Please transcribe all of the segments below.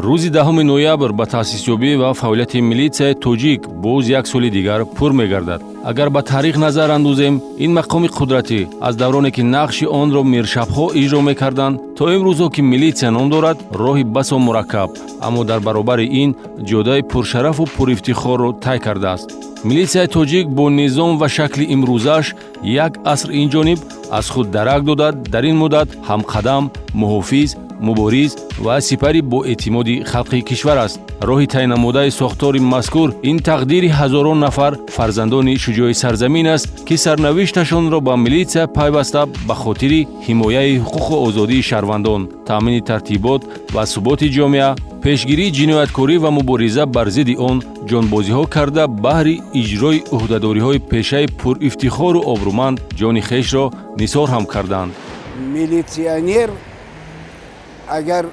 Рӯзи 10 ноябр ба таъсисёбӣ ва фаъолияти милитсияи тоҷик боз як соли дигар пур мегардад. Агар ба таърих назар андозем, ин мақоми қудратӣ аз давроне, ки нақши онро миршабҳо иҷро мекарданд, то имрӯзо, ки милитсия ном дорад, роҳи басо мураккаб, аммо дар баробари ин ҷодаи пуршарафу пурифтихорро тай кардааст. Милитсияи тоҷик бо низом ва шакли имрӯзааш як аср инҷониб аз худ дарак дода, дар ин муддат ҳамқадам, муҳофиз, мубориз ва сипари боэътимоди халқи кишвар аст. Роҳи тайнамудаи сохтори мазкур ин тақдири ҳазорон нафар фарзандони шуҷои сарзамин аст, ки сарнавишташонро ба милитсия пайваста, ба хотири ҳимояи ҳуқуқу озодии шаҳрвандон, таъмини тартибот ва суботи ҷомеа, пешгирии ҷинояткорӣ ва мубориза бар зидди он ҷонбозиҳо карда, баҳри иҷрои ӯҳдадориҳои пешаи пурифтихору обрӯманд ҷони хешро нисор ҳам карданд. Милитсионер, агар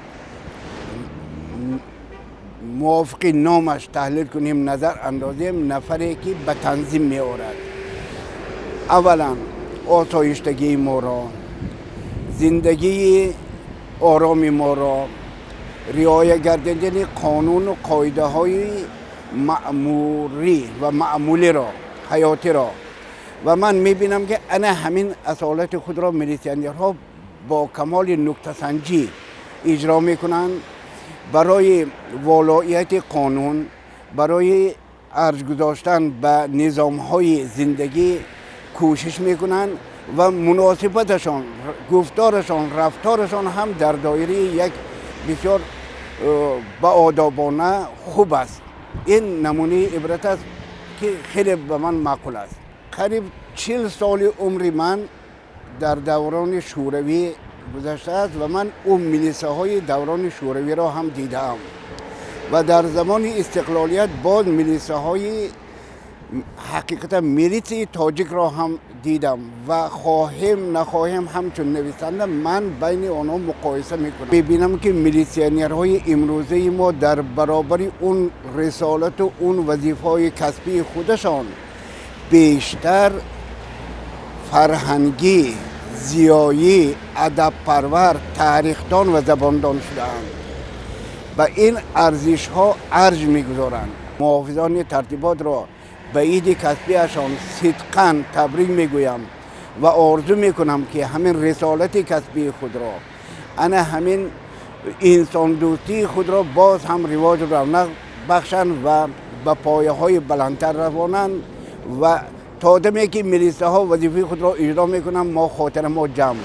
мувофиқи номаш таҳлил кунем, назар андозем, нафаре ки ба танзим меорад, аввалан осоиштагии моро, зиндагии ороми моро, риоя гардидани қонуну қоидаҳои маъмурӣ ва маъмулиро, ҳаётиро. Ва ман мебинам, ки ана ҳамин асолати худро милитсионерҳо бо камоли нуктасанҷӣ иҷро мекунанд. Барои волоияти қонун, барои арҷ гузоштан ба низомҳои зиндагӣ кӯшиш мекунанд ва муносибаташон, гуфторашон, рафторашон ҳам дар доираи як бисёр баодобона хуб аст. Ин намунаи ибрат аст, ки хеле ба ман маъқул аст. Қариб 40 соли умри ман дар даврони Шӯравӣ гузаштааст ва ман ӯ милисаҳои даврони Шӯравиро ҳам дидаам ва дар замони истиқлолият боз милисаҳои, ҳақиқатан, милитсияи тоҷикро ҳам дидам ва хоҳем нахоҳем, ҳамчун нависанда ман байни онҳо муқоиса мекунам. Мебинам, ки милитсионерҳои имрӯзаи мо дар баробари он рисолату он вазифаҳои касбии худашон бештар фарҳангӣ, зиёӣ, адабпарвар, тарихдон ва забондон шудаанд, ба ин арзишҳо арҷ мегузоранд. Муҳофизони тартиботро ба иди касбиашон сидқан табрик мегӯям ва орзу мекунам, ки ҳамин рисолати касбии худро, ана ҳамин инсондӯстии худро боз ҳам ривоҷу равнақ бахшанд ва ба пояҳои баландтар равонанд. Ва то даме ки милисаҳо вазифаи худро иҷро мекунанд, мо хотирамо ҷамъ.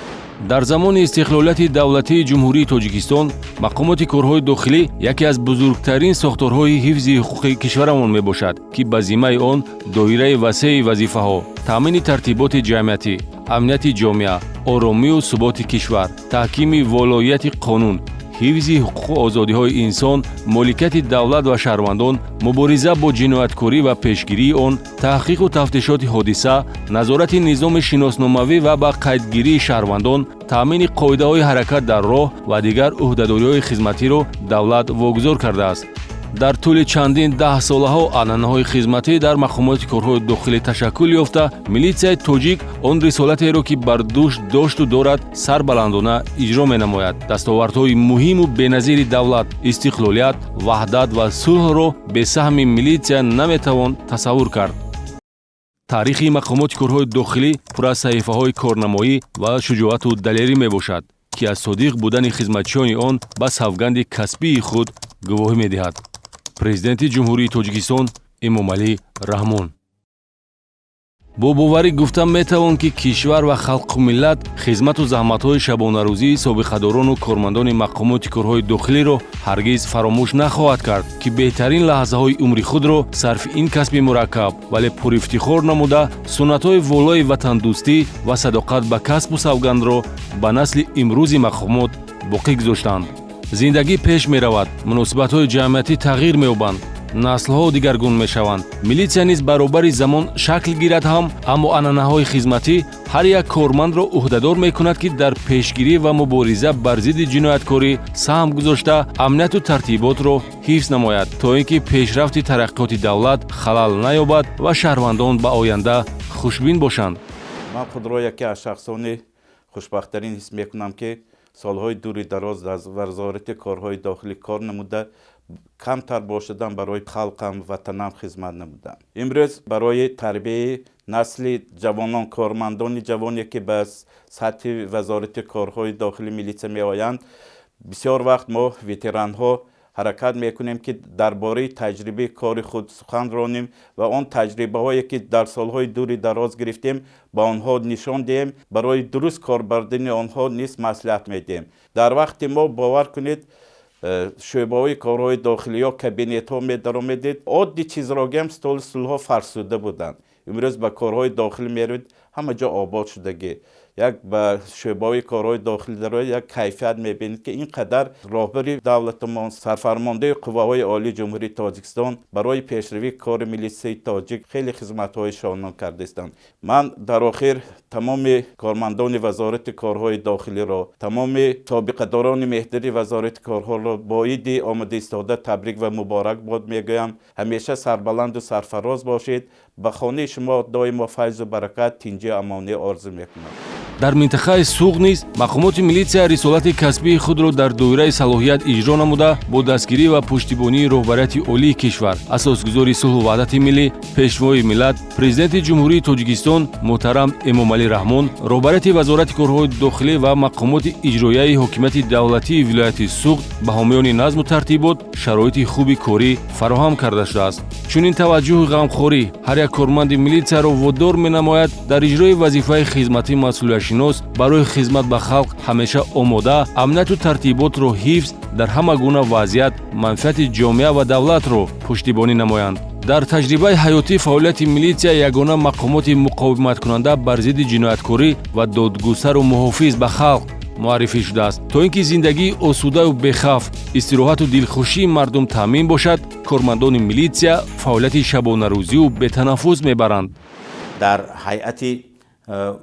Дар замони истиқлолияти давлатии Ҷумҳурии Тоҷикистон мақомоти корҳои дохилӣ яке аз бузургтарин сохторҳои ҳифзи ҳуқуқи кишварамон мебошад, ки ба зиммаи он доираи васеи вазифаҳо: таъмини тартиботи ҷамъиятӣ, амнияти ҷомеа, оромию суботи кишвар, таҳкими волоияти қонун, ҳифзи ҳуқуқу озодиҳои инсон, моликияти давлат ва шаҳрвандон, мубориза бо ҷинояткорӣ ва пешгирии он, таҳқиқу тафтишоти ҳодиса, назорати низоми шиносномавӣ ва ба қайдгирии шаҳрвандон, таъмини қоидаҳои ҳаракат дар роҳ ва дигар ӯҳдадориҳои хизматиро давлат вогузор кардааст. Дар тӯли чандин даҳсолаҳо анъанаҳои хизматӣ дар мақомоти корҳои дохилӣ ташаккул ёфта, милитсияи тоҷик он рисолатеро, ки бар дӯш дошту дорад, сарбаландона иҷро менамояд. Дастовардҳои муҳиму беназири давлат, истиқлолият, ваҳдат ва сулҳро бе саҳми милитсия наметавон тасаввур кард. Таърихи мақомоти корҳои дохилӣ пур аз саҳифаҳои корнамоӣ ва шуҷоату далерӣ мебошад, ки аз содиқ будани хизматчиёни он ба савганди касбии худ гувоҳӣ медиҳад. Президенти Ҷумҳурии Тоҷикистон Эмомалӣ Раҳмон. Бо боварӣ гуфта метавон, ки кишвар ва халқу миллат хизмату заҳматҳои шабонарӯзии собиқадорону кормандони мақомоти корҳои дохилиро ҳаргиз фаромӯш нахоҳад кард, ки беҳтарин лаҳзаҳои умри худро сарфи ин касби мураккаб, вале пурифтихор намуда, суннатҳои волои ватандӯстӣ ва садоқат ба касбу савгандро ба насли имрӯзи мақомот боқӣ гузоштанд. Зиндагӣ пеш меравад, муносибатҳои ҷамъиятӣ тағйир меёбанд, наслҳо дигаргун мешаванд, милитсия низ баробари замон шакл гирад ҳам, аммо анъанаҳои хизматӣ ҳар як кормандро ӯҳдадор мекунад, ки дар пешгирӣ ва мубориза бар зидди ҷинояткорӣ саҳм гузошта, амнияту тартиботро ҳифз намояд, то ин ки пешрафти тараққиёти давлат халал наёбад ва шаҳрвандон ба оянда хушбин бошанд. Ман худро яке аз шахсони хушбахттарин ҳис мекунам, ки Солҳои дури дароз дар Вазорати корҳои дохилӣ кор намуда, камтар бошадам барои халқам, ватанам хизмат намудам. Имрӯз барои тарбияи насли ҷавонон, кормандони ҷавоне, ки ба сатҳи Вазорати корҳои дохилӣ милитсия меоянд, бисёр вақт мо ветеранҳо ҳаракат мекунем, ки дар бораи таҷрибаи кори худ сухан ронем ва он таҷрибаҳое, ки дар солҳои дури дароз гирифтем, ба онҳо нишон диҳем, барои дуруст кор бардани онҳо низ маслиҳат медиҳем. Дар вақти мо, бовар кунед, шӯъбаҳои корҳои дохилӣ ё кабинетҳо медаромедед, оддӣ чизро гӯям, столу стулҳо фарсуда буданд. Имрӯз ба корҳои дохилӣ меравед, ҳама ҷо обод шудагӣ. Як ба шӯъбаҳои корҳои дохилӣ дароед, як кайфият мебинед, ки ин қадар роҳбари давлатамон, сарфармондаи қувваҳои олии Ҷумҳурии Тоҷикистон барои пешравии кори милитсияи тоҷик хеле хизматҳои шонон кардаистанд. Ман дар охир тамоми кормандони Вазорати корҳои дохилиро, тамоми собиқадорони меҳнари Вазорати корҳоро бо иди омада истода табрик ва муборакбод мегӯям. Ҳамеша сарбаланду сарфароз бошед. Ба хонаи шумо доимо файзу баракат, тинҷию амонӣ орзу мекунам. Дар минтақаи Суғд низ мақомоти милитсия рисолати касбии худро дар доираи салоҳият иҷро намуда, бо дастгирӣ ва пуштибонии роҳбарияти олии кишвар, асосгузори сулҳу ваҳдати миллӣ, пешвои миллат, Президенти Ҷумҳурии Тоҷикистон муҳтарам Эмомалӣ Раҳмон, роҳбарияти Вазорати корҳои дохилӣ ва мақомоти иҷроияи ҳокимияти давлатии вилояти Суғд ба ҳомиёни назму тартибот шароити хуби корӣ фароҳам карда шудааст. Чунин таваҷҷӯҳу ғамхорӣ ҳар як корманди милитсияро водор менамояд дар иҷрои вазифаи хизматӣ масъулиятшинос, барои хизмат ба халқ ҳамеша омода, амнияту тартиботро ҳифз, дар ҳама гуна вазъият манфиати ҷомеа ва давлатро пуштибонӣ намоянд. Дар таҷрибаи ҳаётӣ фаъолияти милитсия ягона мақомоти муқовиматкунанда бар зидди ҷинояткорӣ ва додгустару муҳофиз ба халқ муаррифӣ шудааст. То ин ки зиндагии осудаю бехавф, истироҳату дилхушии мардум таъмин бошад, кормандони милитсия фаъолияти шабонарӯзию бетанаффус мебаранд. Дар ҳайати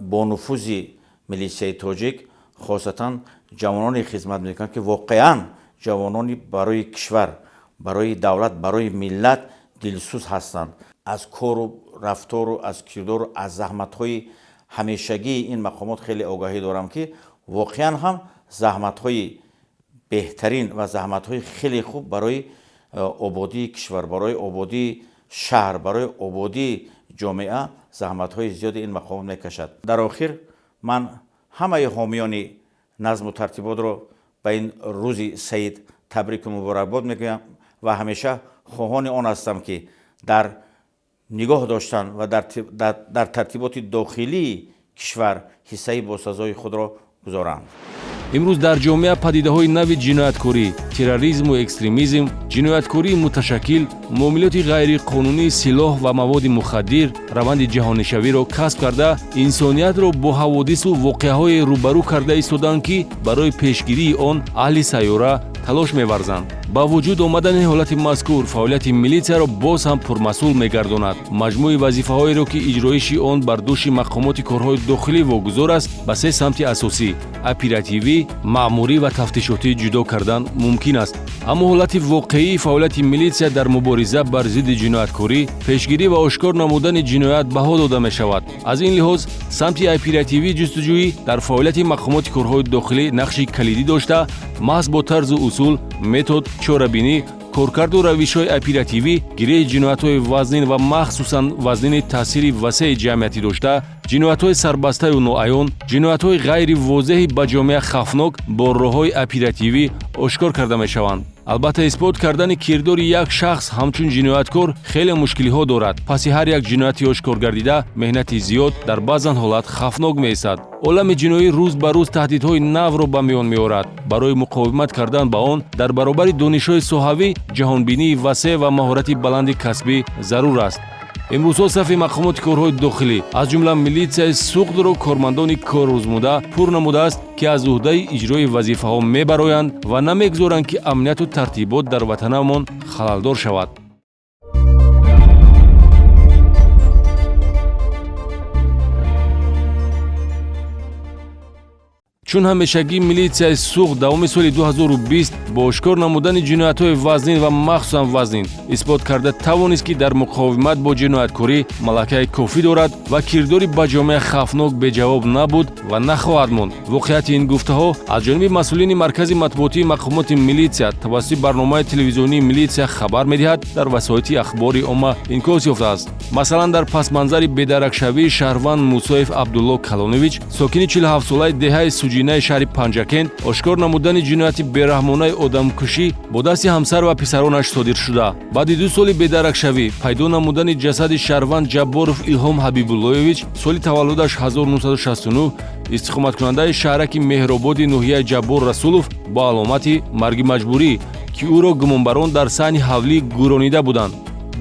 бонуфузи милитсияи тоҷик хосатан ҷавононе хизмат мекунанд, ки воқеан ҷавонони барои кишвар, барои давлат, барои миллат дилсӯз ҳастанд. Аз кору рафтору аз кирдору аз заҳматҳои ҳамешагии ин мақомот хеле огаҳӣ дорам, ки воқеан ҳам заҳматҳои беҳтарин ва заҳматҳои хеле хуб барои ободии кишвар, барои ободии шаҳр, барои ободии ҷомеа заҳматҳои зиёди ин мақомот мекашад. Дар охир ман ҳамаи ҳомиёни назму тартиботро ба ин рӯзи саид табрику муборакбод мегӯям ва ҳамеша хоҳони он ҳастам, ки дар нигоҳ доштан ва дар тартиботи дохилии кишвар ҳиссаи босазои худро гузоранд. Имрӯз дар ҷомеа падидаҳои нави ҷинояткорӣ, терроризму экстремизм, ҷинояткории муташаккил, муомилоти ғайриқонунии силоҳ ва маводи мухаддир раванди ҷаҳонишавиро касб карда, инсониятро бо ҳаводису воқеаҳое рӯбарӯ карда истоданд, ки барои пешгирии он аҳли сайёра талош меварзанд. Ба вуҷуд омадани ҳолати мазкур фаъолияти милитсияро боз ҳам пурмасъул мегардонад. Маҷмӯи вазифаҳоеро, ки иҷроиши он бар дӯши мақомоти корҳои дохилӣ вогузор аст, ба се самти асосӣ оперативӣ, маъмурӣ ва тафтишотӣ ҷудо кардан мумкин аст. Аммо ҳолати воқеии фаъолияти милитсия дар мубориза бар зидди ҷинояткорӣ, пешгирӣ ва ошкор намудани ҷиноят баҳо дода мешавад. Аз ин лиҳоз самти оперативии ҷустуҷӯӣ дар фаъолияти мақомоти корҳои дохилӣ нақши калидӣ дошта, маҳз бо тарзу усул, метод, чорабинӣ, коркарду равишҳои оперативӣ гиреҳи ҷиноятҳои вазнин ва махсусан вазнини таъсири васеи ҷамъиятӣ дошта, ҷиноятҳои сарбастаю ноаён, ҷиноятҳои ғайри возеҳи ба ҷомеа хавфнок бо роҳҳои оперативӣ ошкор карда мешаванд. Албатта, исбот кардани кирдори як шахс ҳамчун ҷинояткор хеле мушкилиҳо дорад. Паси ҳар як ҷинояти ошкор гардида меҳнати зиёд, дар баъзан ҳолат хавфнок меистад. Олами ҷиноӣ рӯз ба рӯз таҳдидҳои навро ба миён меорад. Барои муқовимат кардан ба он дар баробари донишҳои соҳавӣ ҷаҳонбинии васеъ ва маҳорати баланди касбӣ зарур аст. Имрӯзҳо сафи мақомоти корҳои дохилӣ, аз ҷумла милитсияи Суғдро, кормандони коррӯзмуда пур намудааст, ки аз уҳдаи иҷрои вазифаҳо мебароянд ва намегузоранд, ки амнияту тартибот дар ватанамон халалдор шавад. Чун ҳамешагӣ милитсияи Суғд давоми соли 2020 бо ошкор намудани ҷиноятҳои вазнин ва махсусан вазнин исбот карда тавонист, ки дар муқовимат бо ҷинояткорӣ малакаи кофӣ дорад ва кирдори ба ҷомеа хавфнок беҷавоб набуд. ва нахоҳад монд. Воқеияти ин гуфтаҳо аз ҷониби масъулини маркази матбуотии мақомоти милитсия тавассути барномаи телевизионии «Милитсия хабар медиҳад» дар васоити ахбори омма инъикос ёфтааст. Масалан, дар пасманзари бедаракшавии шаҳрванд Мусоев Абдулло Калонович, сокини 47-солаи деҳаи Суҷинаи шаҳри Панҷакент, ошкор намудани ҷинояти бераҳмонаи одамкушӣ бо дасти ҳамсар ва писаронаш содир шуда, баъди 2 соли бедаракшавӣ пайдо намудани ҷасади шаҳрванд Ҷабборов Илҳом Ҳабибуллоевич, соли таваллудаш 1969, истиқоматкунандаи шаҳраки Меҳрободи ноҳияи Ҷаббор Расулов бо аломати марги маҷбурӣ, ки ӯро гумонбарон дар саҳни ҳавлӣ гӯронида буданд.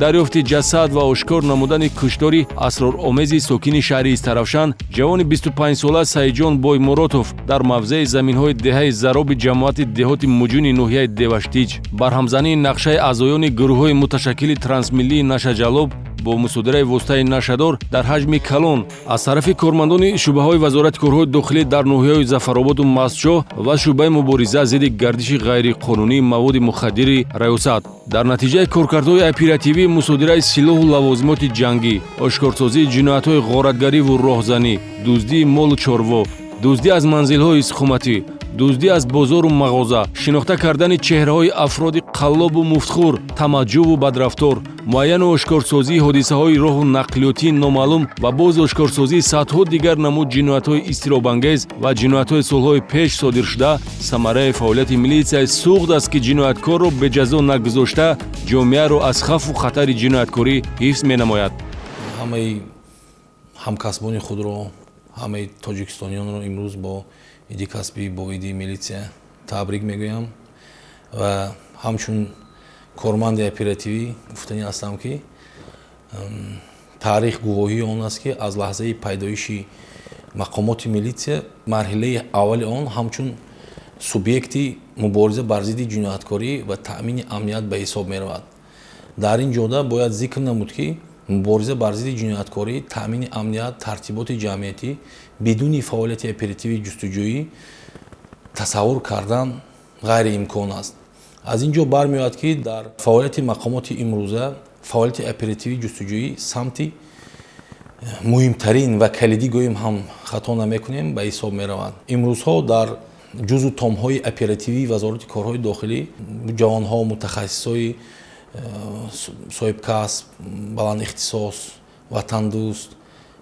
Дарёфти ҷасад ва ошкор намудани куштори асроромези сокини шаҳри Истаравшан, ҷавони 25-сола Саидҷон Боймуротов дар мавзеи заминҳои деҳаи Зароби ҷамоати деҳоти Муҷуни ноҳияи Деваштич, барҳамзании нақшаи аъзоёни гурӯҳҳои муташаккили трансмиллии нашаҷаллоб бо мусодираи воситаи нашадор дар ҳаҷми калон аз тарафи кормандони шӯъбаҳои Вазорати корҳои дохилӣ дар ноҳияҳои Зафарободу Мастчоҳ ва шӯъбаи мубориза зидди гардиши ғайриқонунии маводи мухаддири раёсат. Дар натиҷаи коркардҳои оперативӣ мусодираи силоҳу лавозимоти ҷангӣ, ошкорсозии ҷиноятҳои ғоратгариву роҳзанӣ, дуздии молу чорво, дуздӣ аз манзилҳои истиқоматӣ, дуздӣ аз бозору мағоза, шинохта кардани чеҳраҳои афроди қаллобу муфтхӯр, тамаҷҷӯву бадрафтор, муайяну ошкорсозии ҳодисаҳои роҳу нақлиётии номаълум ва боз ошкорсозии садҳо дигар намуд ҷиноятҳои изтиробангез ва ҷиноятҳои солҳои пеш содиршуда самараи фаъолияти милитсияи Суғд аст, ки ҷинояткорро беҷазо нагузошта, ҷомеаро аз хавфу хатари ҷинояткорӣ ҳифз менамояд. Ҳамаи ҳамкасбони худро, ҳамаи тоҷикистониёнро имрӯз бо иди касбӣ, бо иди милитсия табрик мегӯям ва ҳамчун корманди оперативӣ гуфтанӣ ҳастам, ки таърих гувоҳии он аст, ки аз лаҳзаи пайдоиши мақомоти милитсия марҳилаи аввали он ҳамчун субъекти мубориза бар зидди ҷинояткорӣ ва таъмини амният ба ҳисоб меравад. Дар ин ҷода бояд зикр намуд, ки мубориза бар зидди ҷинояткорӣ, таъмини амният, тартиботи ҷамъиятӣ бидуни фаъолияти оперативии ҷустуҷӯӣ тасаввур кардан ғайриимкон аст. Аз ин ҷо бармеояд, ки дар фаъолияти мақомоти имрӯза фаъолияти оперативии ҷустуҷӯӣ самти муҳимтарин ва калидӣ гӯем ҳам хато намекунем ба ҳисоб меравад. Имрӯзҳо дар ҷузъу томҳои оперативии Вазорати корҳои дохилӣ ҷавонҳо, мутахассисҳои соҳибкасб, баландихтисос, ватандӯст,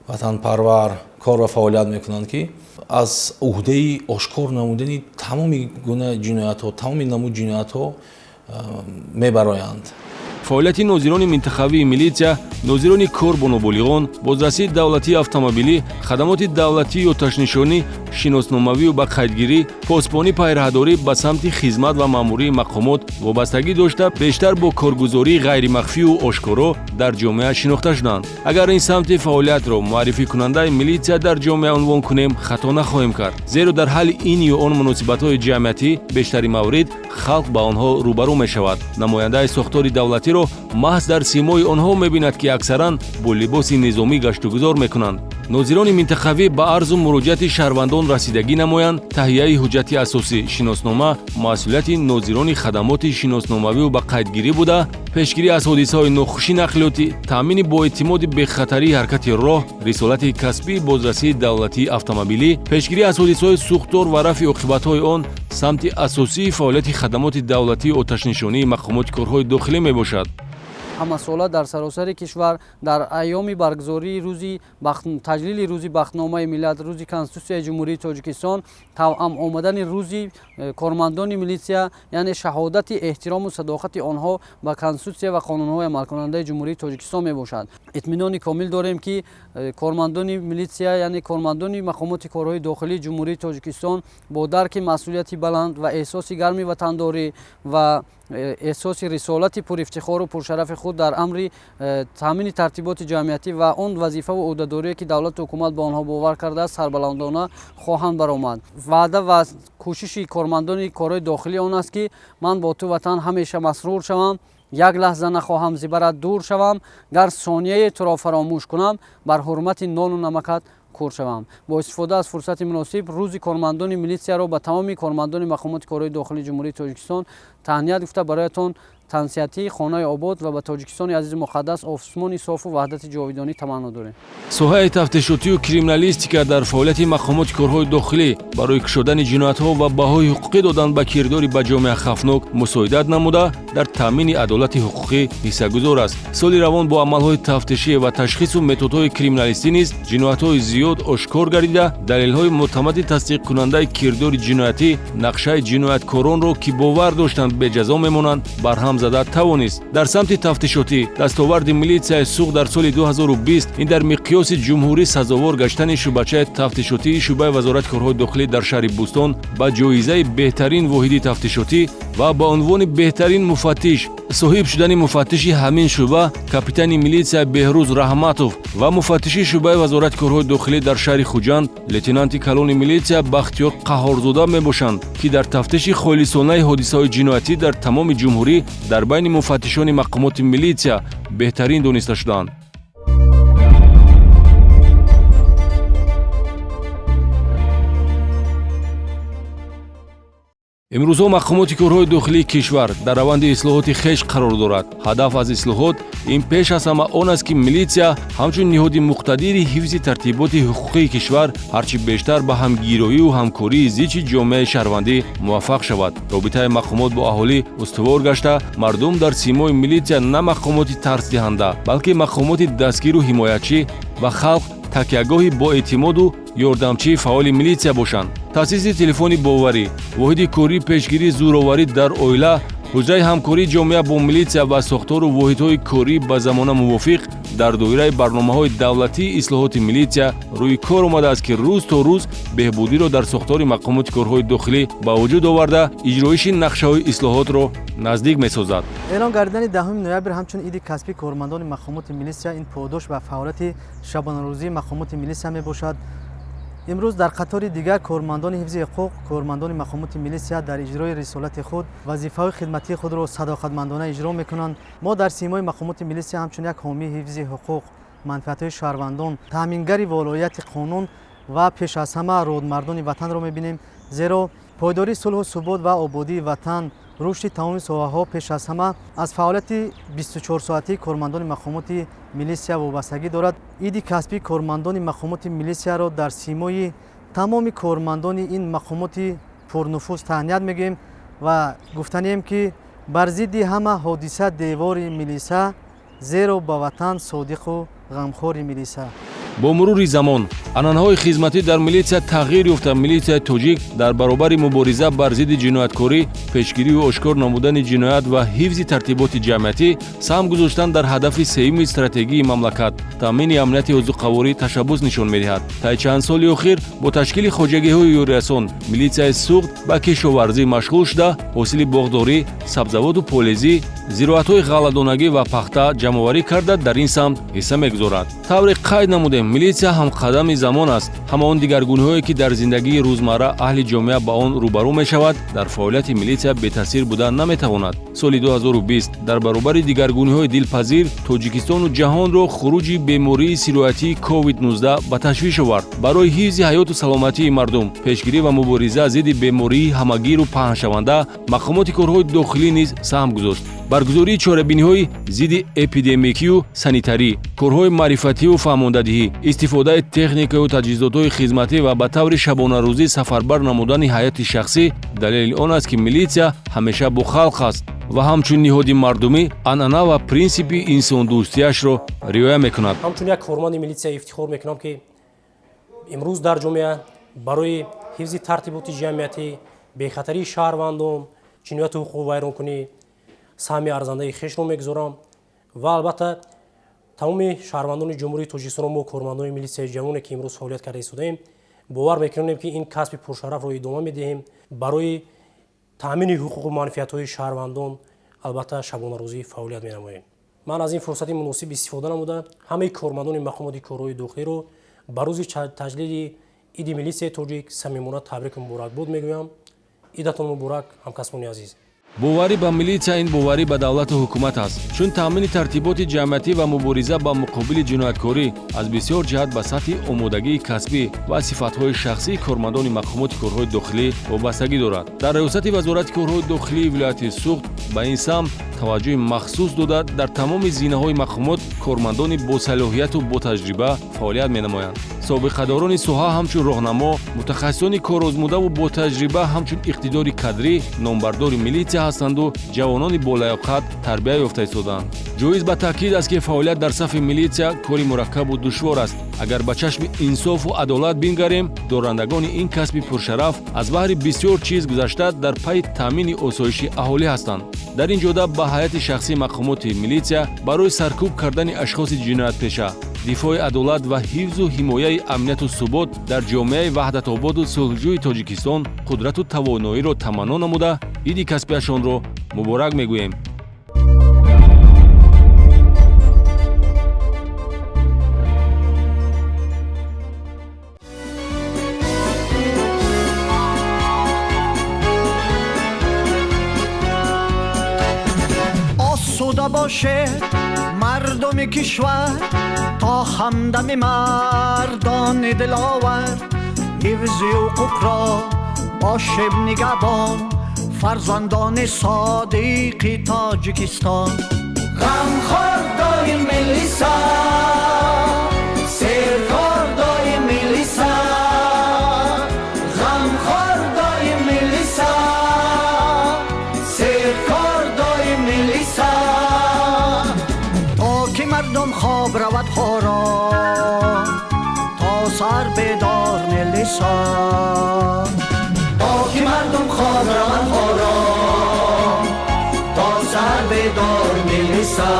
ватанпарвар кор ва фаъолият мекунанд, ки аз уҳдаи ошкор намудани тамоми гуна ҷиноятҳо, тамоми намуд ҷиноятҳо мебароянд. Фаъолияти нозирони минтақавии милитсия, нозирони кор бо ноболиғон, бозрасии давлатии автомобилӣ, хадамоти давлатии оташнишонӣ, шиносномавию ба қайдгирӣ, посбонӣ, пайраҳадорӣ ба самти хизмат ва маъмурии мақомот вобастагӣ дошта, бештар бо коргузории ғайримахфию ошкоро дар ҷомеа шинохта шуданд. Агар ин самти фаъолиятро муаррификунандаи милитсия дар ҷомеа унвон кунем, хато нахоҳем кард, зеро дар ҳалли ин ё он муносибатҳои ҷамъиятӣ бештари маврид халқ ба онҳо рӯбарӯ мешавад. Намояндаи сохтори давлатиро маҳз дар симои онҳо мебинад, ки аксаран бо либоси низомӣ гаштугузор мекунанд. Нозирони минтақавӣ ба арзу муроҷиати шаҳрвандон расидагӣ намоянд. Таҳияи ҳуҷҷати асосӣ, шиноснома масъулияти нозирони хадамоти шиносномавию ба қайдгирӣ буда, пешгирӣ аз ҳодисаҳои нохуши нақлиётӣ, таъмини боэътимоди бехатарии ҳаракати роҳ рисолати касбии бозрасии давлатии автомобилӣ, пешгирӣ аз ҳодисаҳои сӯхтор ва рафъи оқибатҳои он самти асосии фаъолияти хадамоти давлатии оташнишонии мақомоти корҳои дохилӣ мебошад. Ҳамасола дар саросари кишвар дар айёми баргузории рӯзи таҷлили рӯзи бахтномаи миллат, рӯзи Конститутсияи Ҷумҳурии Тоҷикистон, тавъам омадани рӯзи кормандони милитсия, яъне шаҳодати эҳтирому садоқати онҳо ба Конститутсия ва қонунҳои амалкунандаи Ҷумҳурии Тоҷикистон мебошад. Итминони комил дорем, ки кормандони милитсия, яъне кормандони мақомоти корҳои дохилии Ҷумҳурии Тоҷикистон бо дарки масъулияти баланд ва эҳсоси гарми ватандорӣ ва эҳсоси рисолати пурифтихору пуршарафи худ дар амри таъмини тартиботи ҷамъиятӣ ва он вазифаву ӯҳдадорие, ки давлату ҳукумат ба онҳо бовар кардааст, сарбаландона хоҳанд баромад. Ваъда ва кӯшиши кормандони корҳои дохилӣ он аст, ки ман бо ту, Ватан, ҳамеша масрур шавам, як лаҳза нахоҳам зи барат дур шавам, гар сонияе туро фаромӯш кунам, бар ҳурмати нону намакат кур шавам. Бо истифода аз фурсати муносиб рӯзи кормандони милитсияро ба тамоми кормандони мақомоти корҳои дохилии Ҷумҳурии Тоҷикистон Таҳният гуфта бароятон тансиҳатии хонаи обод ва ба Тоҷикистони азизу муқаддас осмони софу ваҳдати ҷовидонӣ таманно дорем. Соҳаи тафтишотию криминалистика дар фаъолияти мақомоти корҳои дохилӣ барои кушодани ҷиноятҳо ва баҳои ҳуқуқӣ додан ба кирдори ба ҷомеа хавфнок мусоидат намуда, дар таъмини адолати ҳуқуқӣ ҳиссагузор аст. Соли равон бо амалҳои тафтишӣ ва ташхису методҳои криминалистӣ низ ҷиноятҳои зиёд ошкор гардида, далелҳои мӯътамади тасдиқкунандаи кирдори ҷиноятӣ нақшаи ҷинояткоронро, ки бовар доштанд беҷазо мемонанд, барҳам зада тавонист. Дар самти тафтишотӣ дастоварди милитсияи Суғд дар соли 2020 ин дар миқёси ҷумҳурӣ сазовор гаштани шӯъбачаи тафтишотии шӯъбаи вазорати корҳои дохилӣ дар шаҳри Бӯстон ба ҷоизаи беҳтарин воҳиди тафтишотӣ ва ба унвони беҳтарин муфаттиш соҳиб шудани муфаттиши ҳамин шӯъба капитани милитсия Беҳрӯз Раҳматов ва муфаттиши шӯъбаи вазорати корҳои дохилӣ дар шаҳри Хуҷанд лейтенанти калони милитсия Бахтиёр Қаҳҳорзода мебошанд, ки дар тафтиши холисонаи ҳодисаҳои ҷиноятӣ дар тамоми ҷумҳурӣ дар байни муфаттишони мақомоти милитсия беҳтарин дониста шуданд. Имрӯзҳо мақомоти корҳои дохилии кишвар дар раванди ислоҳоти хеш қарор дорад. Ҳадаф аз ислоҳот ин пеш аз ҳама он аст, ки милитсия ҳамчун ниҳоди муқтадири ҳифзи тартиботи ҳуқуқии кишвар ҳарчи бештар ба ҳамгироию ҳамкории зичи ҷомеаи шаҳрвандӣ муваффақ шавад. Робитаи мақомот бо аҳолӣ устувор гашта, мардум дар симои милитсия на мақомоти тарсдиҳанда, балки мақомоти дастгиру ҳимоятчӣ ва халқ такягоҳи боэътимоду ёрдамчии фаъоли милитсия бошанд. Таъсиси телефони боварӣ, воҳиди кории пешгирии зӯроварӣ дар оила, ҳуҷраи ҳамкории ҷомеа бо милитсия ва сохтору воҳидҳои корӣ ба замона мувофиқ дар доираи барномаҳои давлатии ислоҳоти милитсия рӯи кор омадааст, ки рӯз то рӯз беҳбудиро дар сохтори мақомоти корҳои дохилӣ ба вуҷуд оварда, иҷроиши нақшаҳои ислоҳотро наздик месозад. Эълон гардидани 10 ноябр ҳамчун иди касбии кормандони мақомоти милитсия ин подош ва фаъолияти шабонарӯзии мақомоти милитсия мебошад. Имрӯз дар қатори дигар кормандони ҳифзи ҳуқуқ, кормандони мақомоти милитсия дар иҷрои рисолати худ вазифаҳои хидматии худро садоқатмандона иҷро мекунанд. Мо дар симои мақомоти милитсия ҳамчун як ҳомии ҳифзи ҳуқуқ, манфиатҳои шаҳрвандон, таъмингари волоияти қонун ва пеш аз ҳама родмардони ватанро мебинем, зеро пойдории сулҳу субот ва ободии ватан, рушди тамоми соҳаҳо пеш аз ҳама аз фаъолияти 24-соатии кормандони мақомоти милитсия вобастагӣ дорад. Иди касбии кормандони мақомоти милитсияро дар симои тамоми кормандони ин мақомоти пурнуфуз таҳният мегӯем ва гуфтанием, ки бар зидди ҳама ҳодиса девори милиса, зеро ба ватан содиқу ғамхори милиса. Бо мурури замон анъанаҳои хизматӣ дар милитсия тағйир ёфта, милитсияи тоҷик дар баробари мубориза бар зидди ҷинояткорӣ, пешгирию ошкор намудани ҷиноят ва ҳифзи тартиботи ҷамъиятӣ саҳм гузоштан дар ҳадафи сеюми стратегии мамлакат таъмини амнияти озуқаворӣ ташаббус нишон медиҳад. Тай чанд соли охир бо ташкили хоҷагиҳои ёрирасон милитсияи Суғд ба кишоварзӣ машғул шуда, ҳосили боғдорӣ, сабзавоту полезӣ, зироатҳои ғалладонагӣ ва пахта ҷамъоварӣ карда, дар ин самт ҳисса мегузорад. Тавре қайд намудем, милитсия ҳамқадами замон аст. Ҳама он дигаргуниҳое, ки дар зиндагии рӯзмарра аҳли ҷомеа ба он рӯбарӯ мешавад, дар фаъолияти милитсия бетаъсир буда наметавонад. Соли 2020 дар баробари дигаргуниҳои дилпазир Тоҷикистону ҷаҳонро хуруҷи бемории сироятии COVID-19 ба ташвиш овард. Барои ҳифзи ҳаёту саломатии мардум, пешгирӣ ва мубориза зидди бемории ҳамагиру паҳншаванда мақомоти корҳои дохилӣ низ саҳм гузошт. Баргузории чорабиниҳои зидди эпидемикию санитарӣ, корҳои маърифативу фаҳмондадиҳӣ, истифодаи техникаю таҷҳизотҳои хизматӣ ва ба таври шабонарӯзӣ сафарбар намудани ҳайати шахсӣ далели он аст, ки милитсия ҳамеша бо халқ аст ва ҳамчун ниҳоди мардумӣ анъана ва принсипи инсондӯстиашро риоя мекунад. Ҳамчун як корманди милитсия ифтихор мекунам, ки имрӯз дар ҷомеа барои ҳифзи тартиботи ҷамъиятӣ, бехатарии шаҳрвандон, ҷинояту ҳуқуқвайронкунӣ саҳми арзандаи хешро мегузорам ва албатта тамоми шаҳрвандони Ҷумҳурии Тоҷикистонро мо кормандони милитсияи ҷавоне, ки имрӯз фаъолият карда истодаем, бовар мекунем, ки ин касби пуршарафро идома медиҳем барои таъмини ҳуқуқу манфиатҳои шаҳрвандон, албатта шабонарӯзӣ фаъолият менамоем. Ман аз ин фурсати муносиб истифода намуда ҳамаи кормандони мақомоти корҳои дохилиро ба рӯзи таҷлили иди милитсияи тоҷик самимона табрику муборакбод мегӯям. Идатон муборак, ҳамкасбони азиз. Боварӣ ба милитсия ин боварӣ ба давлату ҳукумат аст, чун таъмини тартиботи ҷамъиятӣ ва мубориза ба муқобили ҷинояткорӣ аз бисёр ҷиҳат ба сатҳи омодагии касбӣ ва сифатҳои шахсии кормандони мақомоти корҳои дохилӣ вобастагӣ дорад. Дар раёсати Вазорати корҳои дохилии вилояти Суғд ба ин самт таваҷҷӯҳи махсус дода, дар тамоми зинаҳои мақомот кормандони босалоҳияту ботаҷриба фаъолият менамоянд. Собиқадорони соҳа ҳамчун роҳнамо, мутахассисони корозмудаву ботаҷриба ҳамчун иқтидори кадрӣ номбардори милитсия ҳастанду ҷавонони болаёқат тарбия ёфта истодаанд. Ҷоиз ба таъкид аст, ки фаъолият дар сафи милитсия кори мураккабу душвор аст. Агар ба чашми инсофу адолат бингарем, дорандагони ин касби пуршараф аз баҳри бисёр чиз гузашта дар пайи таъмини осоиши аҳолӣ ҳастанд. Дар ин ҷода ба ҳайати шахсии мақомоти милитсия барои саркӯб кардани ашхоси ҷиноятпеша, дифои адолат ва ҳифзу ҳимояи амнияту субот дар ҷомеаи ваҳдатободу сулҳҷӯи Тоҷикистон қудрату тавоноиро таманно намуда, иди касбиашонро муборак мегӯем. Осуда бошед мардуми кишвар, то ҳамдами мардони диловар, ҳифзи ҳуқуқро бошем нигаҳбон, фарзандони содиқи Тоҷикистон. Ғамхор доим милиса, серкор доим милиса, ғамхор доим милиса, серкор доим милиса, то ки мардум хоб равад ором, то сар бедор милиса, то ки мардум хоб равад ором, то сар бедор милиса.